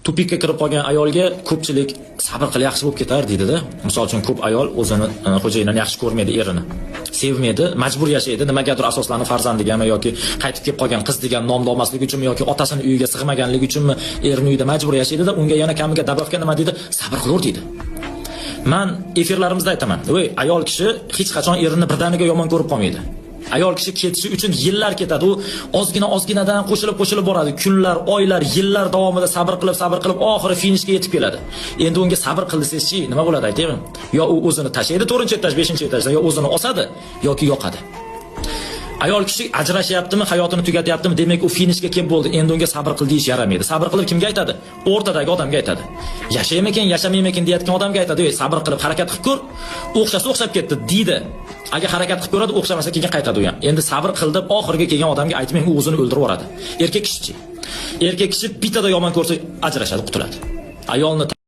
Тупик ka kirib qolgan ayolga ko'pchilik "Sabr qil, yaxshi bo'lib ketar", deydida. Misol uchun, ko'p ayol o'zini xo'jayinini yaxshi ko'rmaydi, erini sevmaydi, majbur yashaydi nimagadir asoslanib, farzandigami yoki qaytib kelib qolgan qiz degan nomni olmaslik uchunmi yoki otasini uyiga sig'maganligi uchunmi, erini uyida majbur yashaydida. Unga yana kamiga добавка nima deydi? "Sabr qilaver", deydi. Man efirlarimizda aytaman, voy, ayol kishi hech qachon erini birdaniga yomon ko'rib qolmaydi. Ayol kishi ketishi uchun yillar ketadi. U ozgina ozginadan qo'shilib qo'shilib boradi. Kunlar, oylar, yillar davomida sabr qilib, sabr qilib, oxiri finishga yetib keladi. Endi unga "Sabr qil" desangizchi, nima bo'ladi, aytaymi? Yo u o'zini tashlaydi 4 etaj, 5 etajdan, yo o'zini osadi yoki yoqadi. Ayol kishi ajrashyaptimi, hayotini tugatyaptimi, demak, u finishga kelib bo'ldi. Endi unga "Sabr qil" deyish yaramaydi. Sabr qilib kimga aytadi? O'rtadagi odamga aytadi. Yashaymikin, yashamaymikin deyotgan odamga aytadi. "Ey, sabr qilib harakat qilib ko'r, o'xshasa o'xshab ketdi", deydi. Agar harakat qilib ko'radi, o'xshamasa, keyin qaytadi u ham. Endi "Sabr qil" deb oxiriga kelgan odamga aytmang, u o'zini o'ldirib yuboradi. Erkak kishichi? Erkak kishi bittada yomon ko'rsa, ajrashadi, qutuladi. Ayolni